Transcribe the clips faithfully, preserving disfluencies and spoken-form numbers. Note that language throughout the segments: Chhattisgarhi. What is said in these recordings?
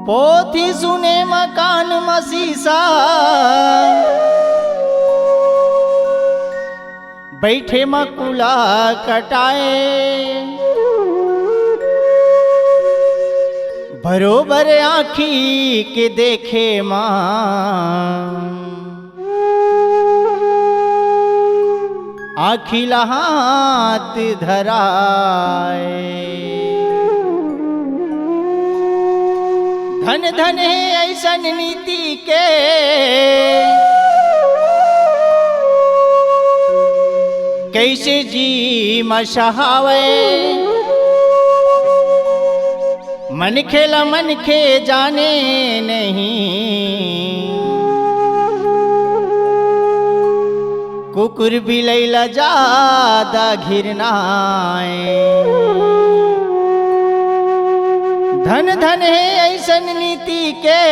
पोथी सुने म कान म सीसा, बइठे म कुला कटाए। बरोबर आँखी के देखे म आँखी ला हाथ धराए। धन धन हे अइसन नीति के, कइसे जी म सहावय। मनखे ला मनखे जाने नहीं, कुकुर बिलई ला जादा घिरनाए। धन धन हे अइसन नीति के,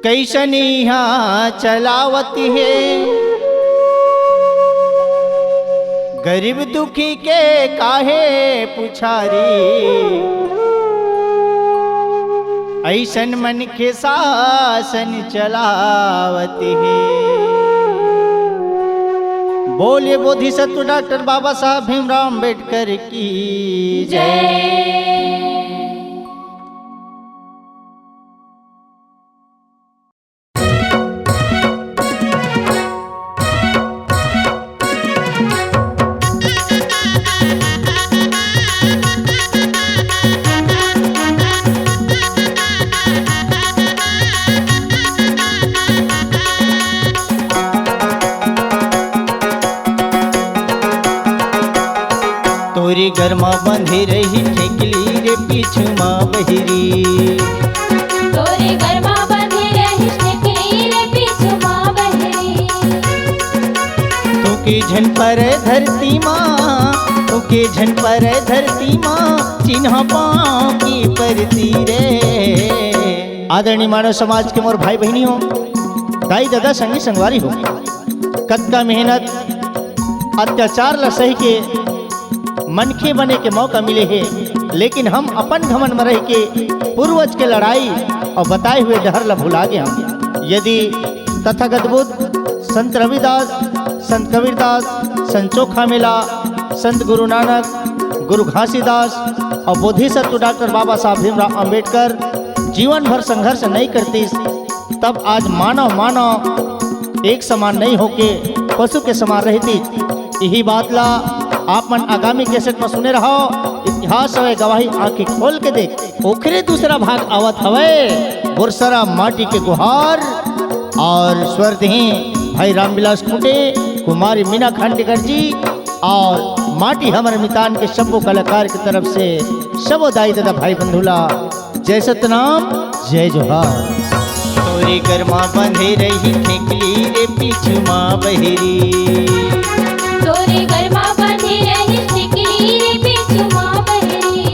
कइसन इहाँ चलावत हे। गरीब दुखी के काहे पुछारी, अइसन मनखे शासन चलावत हे। बोलिए बोधिसत्व डॉक्टर बाबा साहब भीमराव अंबेडकर की जय। तोरे घर म बंधे रही ठेकली रे पीछू म बहिरी। तोरे घर म बंधे रही ठेकली रे पीछू म बहिरी। तू के झन परे धरती म, तू के झन परे धरती म, चिन्हा पाँव की परती रे। आदरणीय मानव समाज के मोर भाई बहिनी हो, दाई ददा संगी संगवारी हो, कतका मेहनत अत्याचार ल सही के मनखे बने के मौका मिले हे, लेकिन हम अपन घमंड म रह के पूर्वज के लड़ाई अउ बताए हुए डहर ल भुला गे हन। यदि तथागत बुद्ध, संत रविदास, संत कबीरदास, संत चोखा मेला, संत गुरु नानक, गुरु घासीदास अउ बोधिसत्व डॉक्टर बाबा साहब भीमराव अंबेडकर जीवन भर संघर्ष नहीं करतीस, तब आज मानव मानव एक समान नहीं होके पशु के समान रहतीस। इही बात ला आप मन आगामी कैसेट म सुने रहव। इतिहास हवय गवाही, आंखी खोल के देख, ओखरे दूसरा भाग आवत हवय। बोरसरा माटी के गुहार अउ स्वर देही भाई रामविलास खूंटे, कुमारी मीना खांडेकर जी अउ माटी हमर मितान के सबो कलाकार के तरफ से सबो दाई ददा भाई बंधु ला जय सतनाम, जय जोहार। तोरे घर म बंधे रही ठेकली रे पीछू म बहिरी। तोरे घर म बंधे रही ठेकली रे पीछू म बहिरी।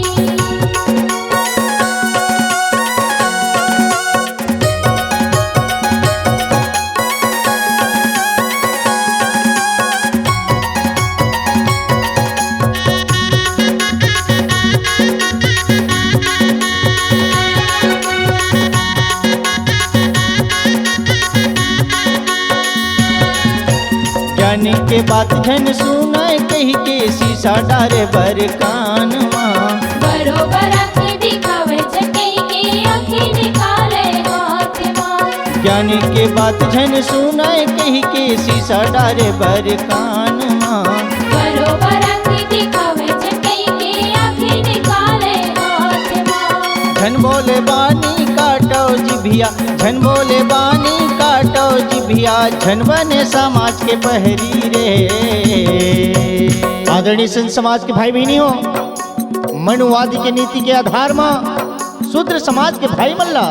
ज्ञानी के बात झन सुनय कहिके शीशा डारे बर कान मा। बरोबर आँखी दिखावे झन कहिके आँखी निकाले हाथ मा। ज्ञानी के बात झन सुनय कहिके शीशा डारे बर कान मा। बरोबर आँखी दिखावे झन कहिके आँखी निकाले हाथ मा। झन बोले बानी काटो जिभिया, झन बोले बानी काटो जिभिया, झन बने समाज के पहरी रे। आदरणीय संत समाज के भाई बहिनी हो, मनुवादी के नीति के आधार म शूद्र समाज के भाई मन ला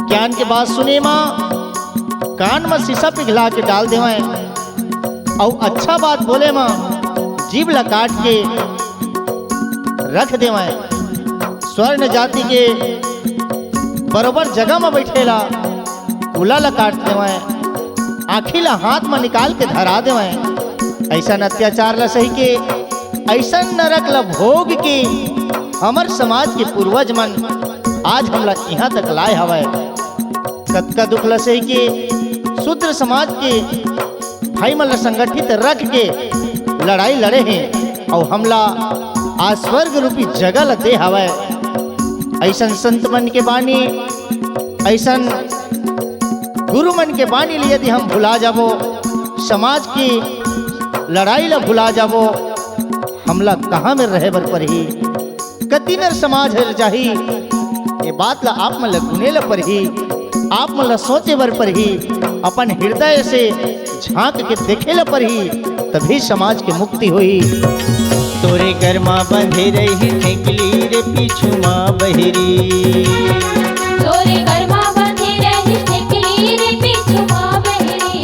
ज्ञान के बात सुने म कान म शीशा पिघला के डाल देवय, अउ अच्छा बात बोले म जीभ ला काट के रख देवय। स्वर्ण जाति के बरोबर जगह म बइठे ला कुला ला काट देवय, आँखी ला हाथ म निकाल के धरा देवय। अइसन अत्याचार ला सही के, अइसन नरक ला भोग के हमर समाज के पूर्वज मन आज हमला इहां तक लाए हवय। कतका दुख ल सही के शूद्र समाज के भाई मन ल संगठित रख के लड़ाई लड़े हे अउ हमला आज स्वर्ग रूपी जगह ल दे हवय। अइसन संत मन के बानी, अइसन गुरु मन के बानी ल यदि हम भुला जाबो, समाज की लड़ाई ल भुला जाबो, हमला कहां में रहे बर परही, कति मेर समाज हर जाही। ये बात ल आप मन ल गुने ल परही, आप मन ल सोचे बर परही, अपन हृदय से झांक के देखे ल परही, तभी समाज के मुक्ति होही। तोरे गरमा बंधे रही ठेकली रे पीछू मा बहिरी। तोरे गरमा बंधे रही ठेकली रे पीछू मा बहिरी।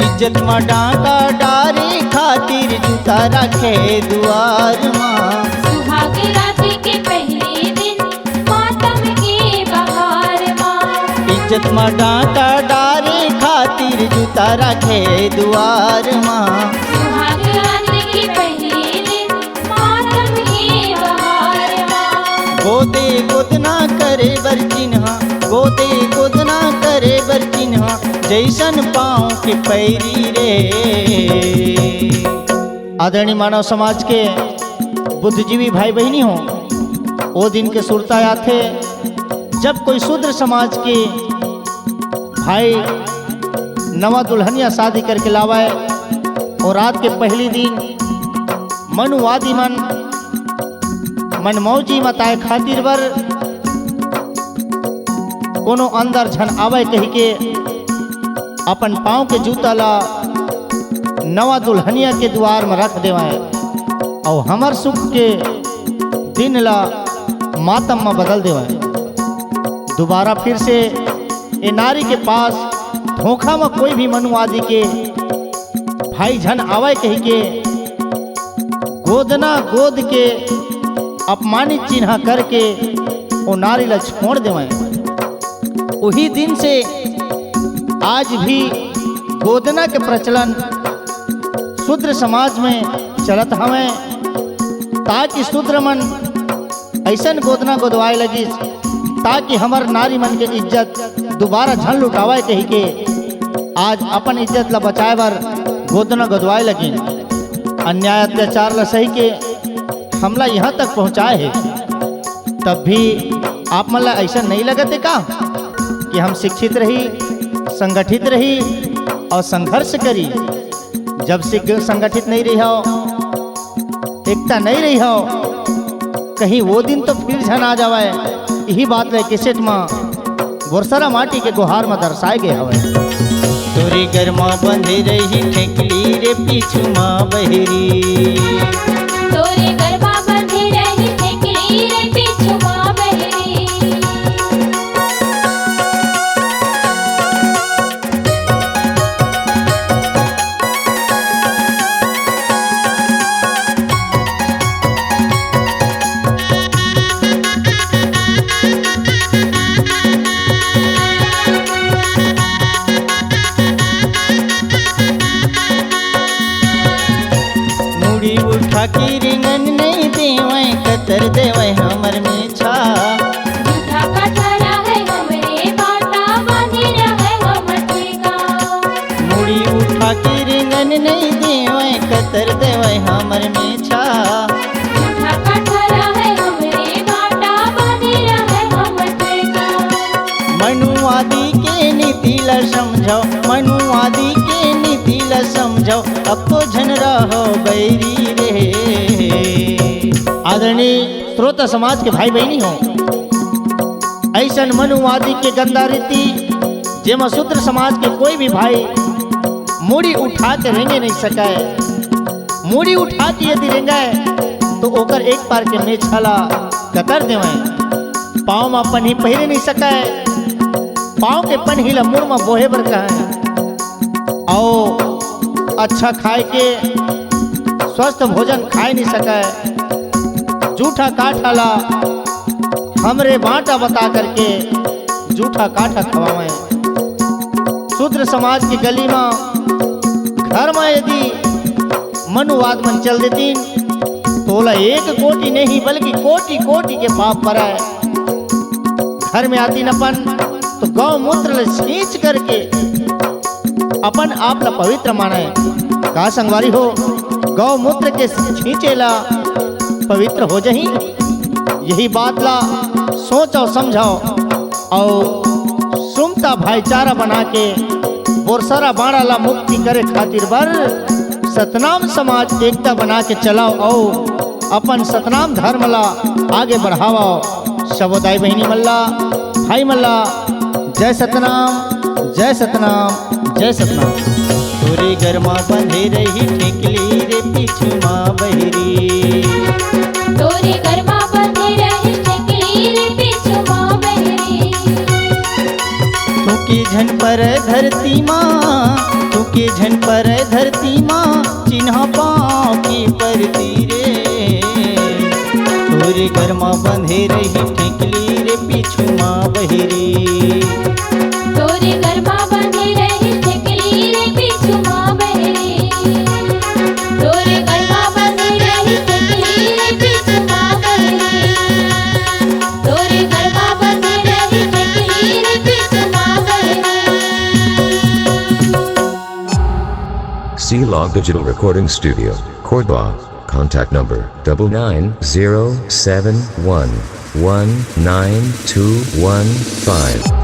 इज्जत म डांका डारे खातिर जूता रखे दुआर म। सुहाग रात के पहले दिन मातम के बहार म। इज्जत म डांका डारे खातिर जूता रखे दुआर म। सुहाग रात के पहले दिन मातम के बहार म। गोदे गोदना करे बर चिन्हा, गोदे गोदना करे बर चिन्हा, जैसन पाँव के पैरी रे। आदरणीय मानव समाज के बुद्धिजीवी भाई बहिनी हो, ओ दिन के सुरता आथे, जब कोई शूद्र समाज के भाई नवा दुल्हनिया शादी करके लावय अउ रात के पहली दिन मनुवादी मन मनमौजी मताए खातिर बर कोनो अंदर झन आवय कहिके अपन पाँव के जूता ला नवा दुल्हनिया के दुआर म रख देवय अउ हमर सुख के दिन ला मातम म बदल देवय। दोबारा फिर से ए नारी के पास धोखा म कोई भी मनुवादी के भाई झन आवय कहिके गोदना गोद के अपमानित चिन्हा करके ओ नारी ला छोड़ देवय। उही दिन से आज भी गोदना के प्रचलन शूद्र समाज में चलत हवय, ताकि शूद्र मन अइसन गोदना गोदवाए लगिस, ताकि हमर नारी मन के इज्जत दोबारा झन लुटावय कहिके आज अपन इज्जत ला बचाए बर गोदना गोदवाए लगिन। अन्याय अत्याचार ला सही के हमला यहाँ तक पहुँचाए हे, तब भी आप मन ला अइसन नहीं लगत हे का कि हम शिक्षित रही, संगठित रही अउ संघर्ष करी? जब से संगठित नहीं रही हो, एकता नहीं रही हो, कहीं वो दिन तो फिर झन आ जावय। यही बात ल कैसेट म बोरसरा माटी के गोहार म दर्शाए गे हवय। तोरे गरमा बंधे रही ठेकली रे पीछू मा बहिरी। तोरे गरमा बंधे रही ठेकली रे पीछू मा बहिरी। मुड़ी उठा के रेंगन नहीं देवय, कतर देवय हमर मेछा। झूठा कटहरा है हमरे बाटा, बांधे रहय हमर ठेका। मुड़ी उठा के रेंगन नहीं देवय, कतर देवय हमर मेछा। झूठा कटहरा है हमरे बाटा, बांधे रहय हमर ठेका। मनुवादी के नीति ल समझव, मनुवादी के नीति ल समझव, अब तो झन रहो बैरी रे। आदरणीय श्रोता समाज के भाई बहिनी हो, अइसन मनुवादी के गंदा रीति, जेमा शूद्र समाज के कोई भी भाई मुड़ी उठा के रेंगे नहीं सकय, मुड़ी उठा के यदि रेंगय, तो ओकर एक पार के मेछा ला कतर देवय। पाँव म पन्ही पहिरे नहीं सकय, पाँव के पनही ला मुड़ म बोहे बर कहय। अउ अच्छा खाए के स्वस्थ भोजन खाए नहीं सकय। जूठा काठा ला हमरे बांटा बता करके जूठा काठा खवावय। शूद्र समाज के गली म, घर म यदि मनुवाद मन चल देतिन, तोला एक कोटि नहीं बल्कि कोटि कोटि के पाप परय। घर में आतिन अपन तो गौमूत्र ल छींच करके अपन आप ल पवित्र मानय। का संगवारी हो, गौमूत्र के छींचे ला पवित्र हो जही? यही बात ला सोचव समझव अउ सुमता भाईचारा बना के बोरसरा बांडा ला मुक्ति करे खातिर बर सतनाम समाज एकता बना के चलाव अउ अपन सतनाम धर्म ला आगे बढ़ावव। सबो दाई बहिनी मन ला, भाई मन ला, जय सतनाम, जय सतनाम, जय सतनाम। तोरे गरमा बंधे रही ठेकली रे पीछू मा बहिरी। तोरे गरमा बंधे रही ठेकली रे पीछू मा बहिरी। तू के झन पर धरती मा, तू के झन पर धरती मा, चिन्हा पाँव की परती रे। तोरे गरमा बंधे रही ठेकली रे पीछू मा बहिरी। तोरे गरमा बंधे रही ठेकली रे पीछू मा बहिरी। तोरे गरमा बंधे रही ठेकली रे पीछू मा बहिरी। तोरे गरमा बंधे रही ठेकली रे पीछू मा बहिरी। C Log Digital Recording Studio, Cordoba. Contact number double nine zero seven one one nine two one five.